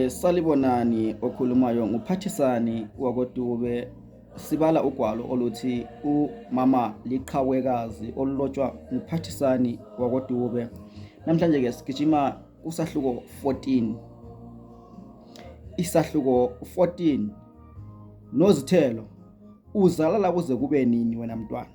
Salibonani okhulumayo nguphathisani wakoDube. Sibala ugwalo oluthi umama liqhawekazi olulotshwa nguphathisani wakoDube. Namhlanje ke sigijima kusahluko 14. Isahluko 14. Nozithelo, uzalala kuze kube nini wena mntwana?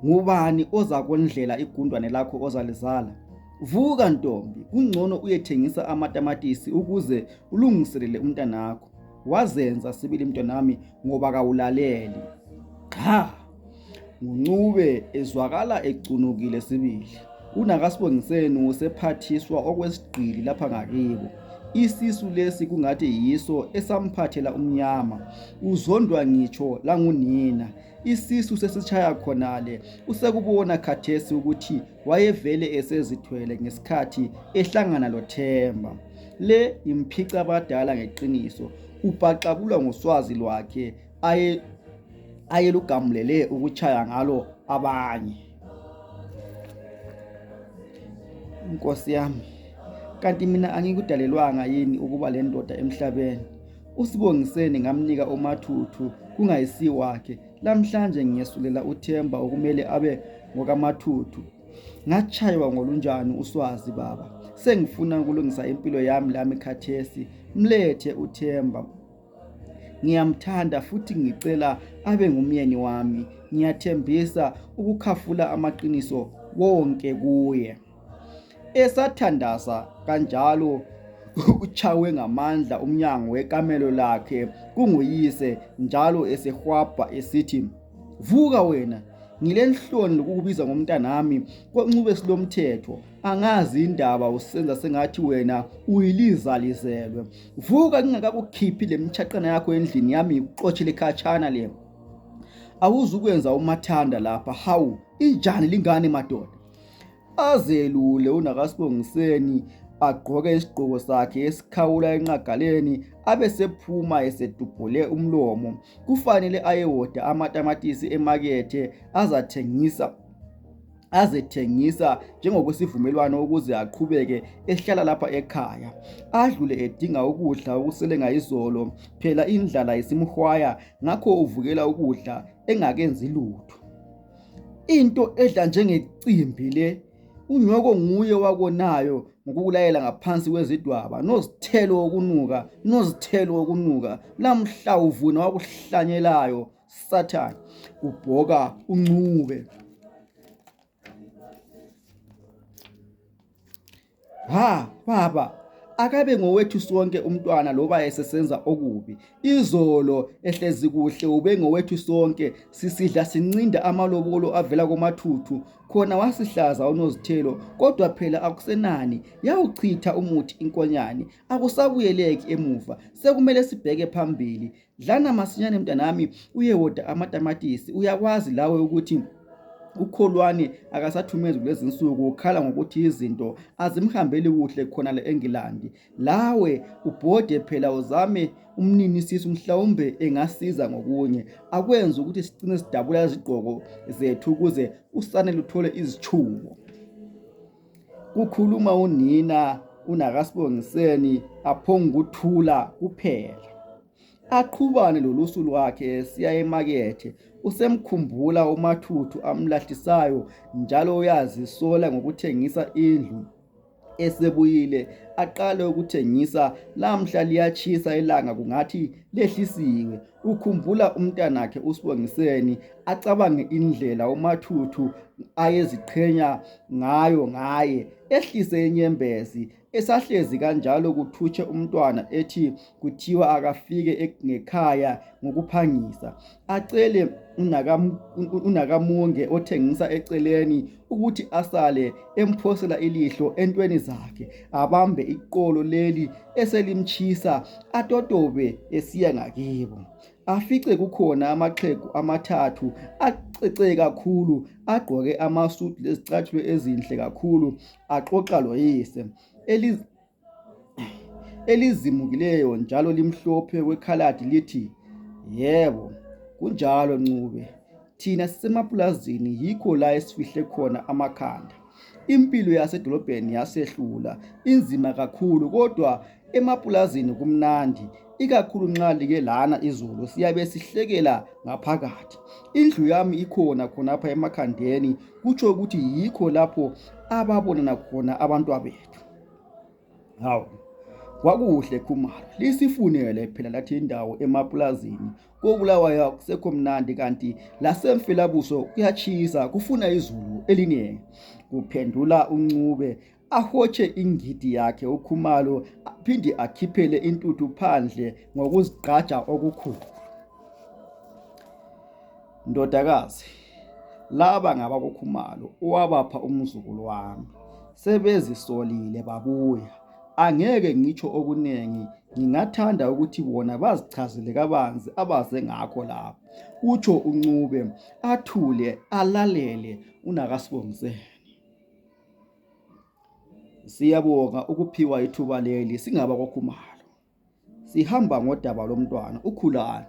Ngubani oza kondlela igundwane lakho ozalizala? Vuka ntombi, kungcono uyethengisa amatamatisi ukuze ulungiselele umntanakho. Wazenza sibili mntanami ngoba kawulaleli. Cha, nguNcube ezwakala ecunukile sibili. UNakasibongiseni usephathiswa okwesigqili lapha ngakibo. Isisu lesi kungathi yiso esamphathela umnyama. Uzondwa ngitsho langunina. Isisu sesitshaya khonale. Usekubona khathesi ukuthi wayevele esezithwele ngesikhathi ehlangana loThemba. Le imphica abadala ngeqiniso. Ubhaqabulwa ngoswazi lwakhe ayelugamulele ukutshaya ngalo abanye. Nkosi yami, kanti mina angikudalelwanga yini ukuba le ndoda emhlabeni? uSibongiseni ngamnika uMathuthu kungayisiwakhe. Lamhlanje ngiyesulela uThemba okumele abe ngokaMathuthu. Ngachaywa ngolunjani uswazi baba? Sengifuna ukulungisa impilo yami lami khathesi. Mlethe uThemba. Ngiyamthanda futhi ngicela abe ngumyeni wami. Ngiyathembisa ukukhafula amaqiniso wonke kuye. Esathandaza kanjalo uchawe ngamandla umnyango wekamelo lakhe kunguyise njalo esehwabha esithi, vuka wena, ngilenhloni lokukubiza ngomntanami kweNcube silomthetho. Angazi indaba usenza sengathi wena uyilizalizelwe. Vuka ngingakakukhiphi lemtshaqana yakho endlini yami uxoshele khatshana le. Awuzukwenza umathanda lapha. Hawu, injani lingane madoda? Azelule uNakasibongiseni agqoke isigqoko sakhe esikhawula enqagaleni abesephuma esedubhule umlomo. Kufanele ayewoda amatamatisi emakethe azethengisa njengokwesivumelwano ukuze aqhubeke ehlala lapha ekhaya. Adlule edinga ukudla okuselenga izolo, phela indlala isimhwaya ngakho uvukela ukudla engakenzi lutho. Into edla njengecimbi le, unyoko nguye wakonayo ngokukulayela ngaphansi kwezidwaba. Nozithelo okunuka, lamhla uvuna wakuhlanyelayo Sathane, ubhoka uNcube. Baba, akabe ngowethu sonke umntwana loba esesenza okubi. Izolo ehlezi kuhle ube ngowethu sonke, sisidla sincinda amalobolo avela koMathuthu. Khona wasihlaza uNozithelo, kodwa phela akusenani. Yawuchitha umuthi inkonyane, akusabuyeleki emuva. Sekumele sibheke phambili. Dlana masinyane mntanami uyewoda amatamatisi. Uyakwazi lawe ukuthi uKholwane akasathumezi kulezi insuku, ukhala ngokuthi izinto azimhambeli kuhle khona le eNgilandi. Lawe ubhode phela uzame umnini sisu, mhlawumbe engasiza ngokunye akwenza ukuthi sigcine sidabula izigqoko zethu ukuze usane luthole izichubo. Kukhuluma unina uNakasibongiseni aphonga ukuthula kuphela. Aqhubane lolusu lwakhe siya emakethe. Usemkhumbula uMathuthu amlahlisayo njalo uyazisola ngokuthengisa indlu. Esebuyile aqale ukuthengisa. Lamhla liyachisa ilanga kungathi lehlisiwe. Ukhumbula umntanakhe uSibongiseni, acabange indlela uMathuthu ayeziqhenya ngaye. Ehlise inyembezi. Esahlezi kanjalo kuthutshe umntwana ethi kuthiwa akafike ngekhaya ngokuphangisa. Acele uNakamunge othengisa eceleni ukuthi asale emphosela ilihlo entweni zakhe. Abambe iqolo leli eselimchisa, atotobe esiya ngakibo. Afice kukhona amaxhegu amathathu acece kakhulu, agqoke amasudu lezicathulo ezinhle kakhulu, axoxa loyise. Elizimukileyo njalo limhlophe kwekhaladi lithi, yebo kunjalo Ncube, thina sisemapulazini yikho la esifihle khona amakhanda. Impilo yasedolobheni yasehlula, inzima kakhulu, kodwa Emapulazini kumnandi, ikakhulu nxa like lana izulu siyabe sihlekela ngaphakathi. Indlu yami ikhona khonapha emakhandeni, kutsho ukuthi yikho lapho ababonana khona abantwabethu. Hawu, kwakuhle Khumalo, lisifunele phela lathi indawo emapulazini koBulawayo kusekho mnandi, kanti laseMfelabuso kuyatshisa kufuna izulu elinengi. Kuphendula uNcube ahotshe ingidi yakhe uKhumalo aphinde akhiphele intuthu phandle ngokuzigqaja okukhulu. Ndodakazi, laba ngabakoKhumalo owabapha umzukulu wami, sebezisolile babuya. Angeke ngitsho okunengi, ngingathanda ukuthi bona bazichazele kabanzi abaze ngakho lapho. Utsho uNcube athule alalele uNakasibongiseni. Siyabonga ukuphiwa ithuba leli singabakoKhumalo. Sihamba ngodaba lomntwana uKhulani.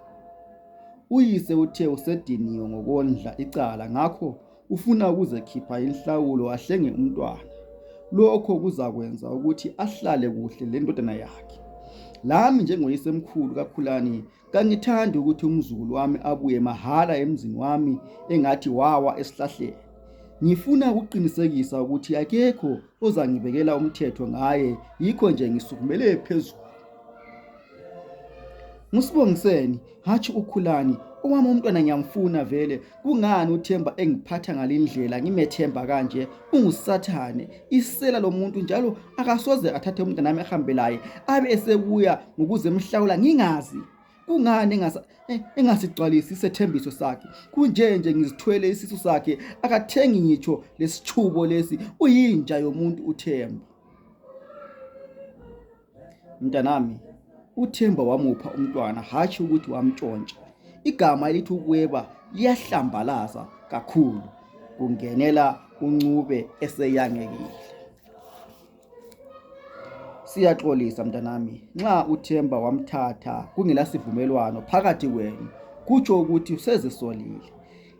Uyise uthe usediniwe ngokondla icala, ngakho ufuna ukuzekhipha inhlawulo ahlenge umntwana. Lokho kuzakwenza ukuthi ahlale kuhle lendodana yakhe. Lami njengoyisemkhulu kaKhulani kangithandi ukuthi umzukulu wami abuye mahala emzini wami engathi wawa esihlahleni. Ngifuna ukuqinisekisa ukuthi akekho ozangibekela umthetho ngaye, yikho nje ngisukumele phezulu. Musibongiseni, hathi uKhulani, owami umntwana ngiyamfuna vele. Kungani uThemba engiphatha ngalindlela ngimethemba kanje? Ungusathane, isela lomuntu, njalo akasoze athathe umntwana nami ehambe laye abe esebuya ngokuze emhlawula ngingazi. Kungani engasigcwalisi isethembiso sakhe? Kunje nje ngizithwele isisu sakhe, akathengi ngitsho lesitshubo lesi. Uyinja yomuntu uThemba. Mntanami, uThemba wamupha umntwana, hathi ukuthi wamtshontsha. Igama elithi ukweba liyahlambalaza kakhulu. Kungenela uNcube eseyangekile. Siyaxolisa mntanami, nxa uThemba wamthatha kungelasivumelwano phakathi kwenu, kutsho ukuthi usezisolile.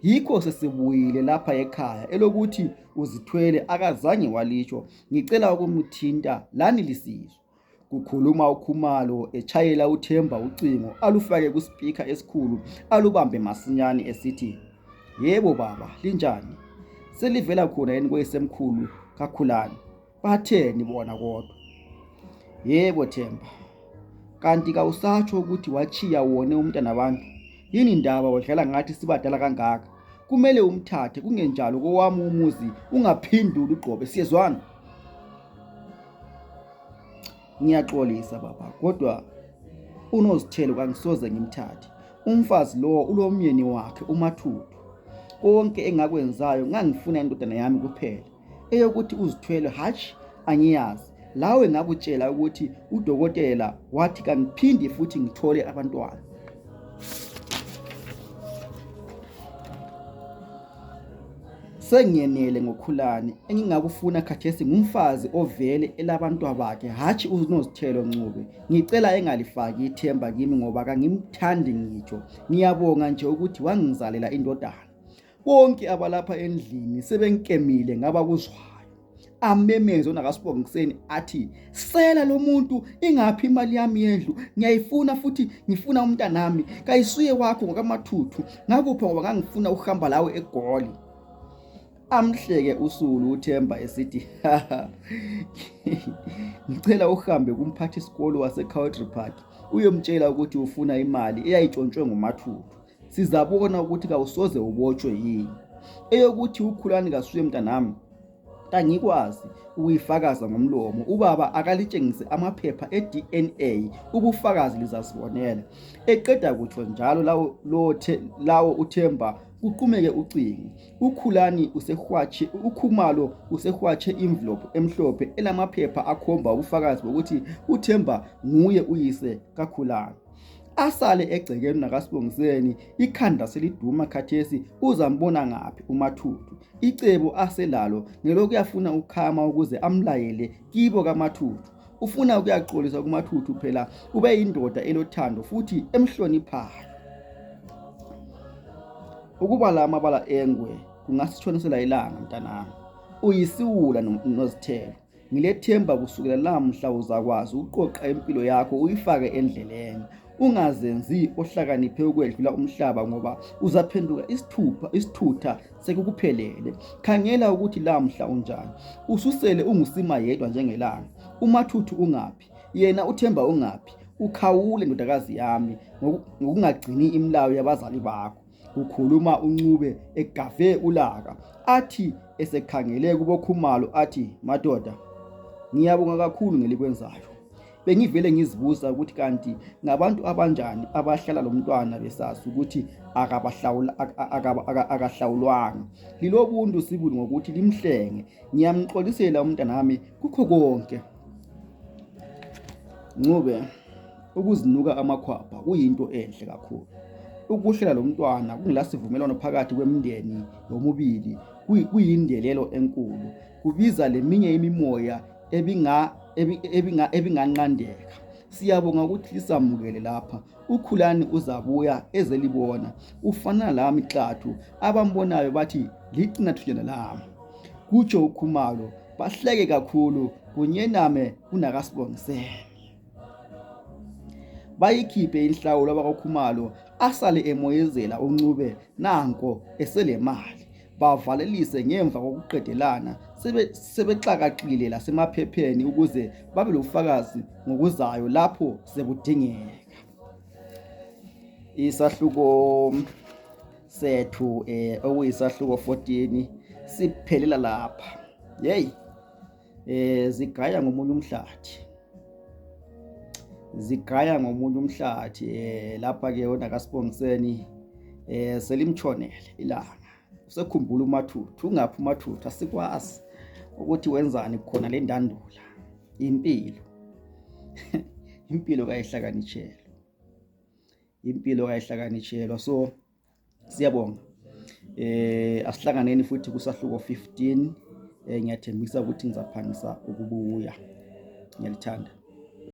Yikho sesibuyile lapha ekhaya, elokuthi uzithwele akazange walitsho. Ngicela ukumthinta lani lisizwe. Kukhuluma uKhumalo etshayela uThemba ucingo, alufake kuspika esikhulu, alubambe masinyane esithi, "Yebo baba, linjani? Selivela khona yini koyisemkhulu kaKhulani? Batheni bona kodwa?" "Yebo Themba, kanti kawusatsho ukuthi wachiya wone umntana abantu? Yini indaba wadlala ngathi sibadala kangaka? Kumele umthathe, kungenjalo kowami umuzi ungaphinduli ugqobe, siyezwana?" "Ngiyaxolisa baba, kodwa uNozithelo kangisoze ngimthathe. Umfazi lowo ulomyeni wakhe uMathuthu. Konke engakwenzayo ngangifuna indodana yami kuphela. Eyokuthi uzithwele hatshi angiyazi. Lawe ngakutshela ukuthi udokotela wathi kangiphindi futhi ngithole abantwana." Sengiyenele ngoKhulani, engingakufuna khathesi ngumfazi ovele elabantwa bakhe, hatshi uNozithelo Ncube. Ngicela engalifaki ithemba kimi ngoba kangimthandi ngitsho. Ngiyabonga nje ukuthi wangizalela indodana. Bonke abalapha endlini sebenkemile ngabakuzwayo. Amemeze uNakasibongiseni athi, "Sela lo muntu, ingaphi imali yami yendlu? Ngiyayifuna futhi ngifuna umntanami. Kayisuye wakho ngokaMathuthu, ngakupha ngoba ngangifuna ukuhamba lawe eGoli." Amhleke usulu uThemba esithi, "Ngicela uhambe kumphathi isikolo waseCountry Park uyomtshela ukuthi ufuna imali eyayitshontshwe nguMathuthu. Sizabona ukuthi kawusoze ubotshwe yini. Eyokuthi uKhulani kasuye mntanami, angikwazi ukuyifakaza ngomlomo. Ubaba akalitshengise amaphepha eDNA, ubufakazi lizasibonela." Eqeda kutsho njalo lawo uThemba kuqhumeke ucingo. uKhumalo usehwatshe envelope emhlophe elamaphepha akhomba ubufakazi bokuthi uThemba nguye uyise kaKhulani. Asale egcekeni uNakasibongiseni, ikhanda seliduma khathesi. Uzambona ngaphi uMathuthu? Icebo aselalo ngelokuyafuna uKhama ukuze amlayele kibo kaMathuthu. Ufuna ukuyaxolisa kuMathuthu, phela ube yindoda elothando futhi emhloniphayo. Ukuba la amabala engwe kungasitshonisela ilanga mntanami. Uyisiwula Nozithelo. ngilethemba kusukela lamhla uzakwazi ukuqoqa impilo yakho uyifake endleleni. Ungazenzi ohlakaniphe ukwedlula umhlaba ngoba uzaphenduka isithutha sekukuphelele. Khangela ukuthi lamhla unjani. Ususele ungusima yedwa njengelanga. Umathuthu ungaphi? Yena uThemba ungaphi? Ukhawule ndodakazi yami ngokungagcini imilayo yabazali bakho. Ukhuluma uNcube egave ulaka, athi esekhangele kuboKhumalo athi, madoda, ngiyabonga kakhulu ngelikwenzayo. Bengivele ngizibuza ukuthi kanti ngabantu abanjani abahlala lo mntwana besazi ukuthi akahlawulwanga. Lilobuntu sibuli ngokuthi limhlenge. Ngiyamxolisela umntana wami kukho konke. Ncube, ukuzinuka amakhwapha kuyinto enhle kakhulu. Ukuhlela lo mntwana kungilasivumelwano phakathi kwemindeni yomubili kuyindelelo enkulu. Kubiza leminye imimoya ebinganqandeka. Siyabonga ukuthi lisamukele lapha. uKhulani uzabuya ezelibona. Ufana lami xathu abambonayo bathi liqinathujana lami. Kutsho uKhumalo bahleke kakhulu kunyename kunakasibongiseni. Bayikhiphe inhlawulo abakaKhumalo asale emoyezela uNcube nanko eselemali. Bavalelise ngemva kokuqedelana sebexakaxile lasemaphepheni ukuze babe lofakazi ngokuzayo lapho sekudingeka. Isahluko sethu okuyisahluko 14 siphelela lapha. Zigaya ngomunye umhlathi. Lapha ke uNakasibongiseni selimtshonele ilanga. Usekhumbula uMathuthu. Ungaphi uMathuthu? Asikwazi ukuthi wenzani khona le ndandula. Impilo kayihlakanitshelwa. So siyabonga. Asihlanganeni futhi kusahluko 15. Ngiyathembisa ukuthi ngizaphangisa ukubuya. Ngiyalithanda.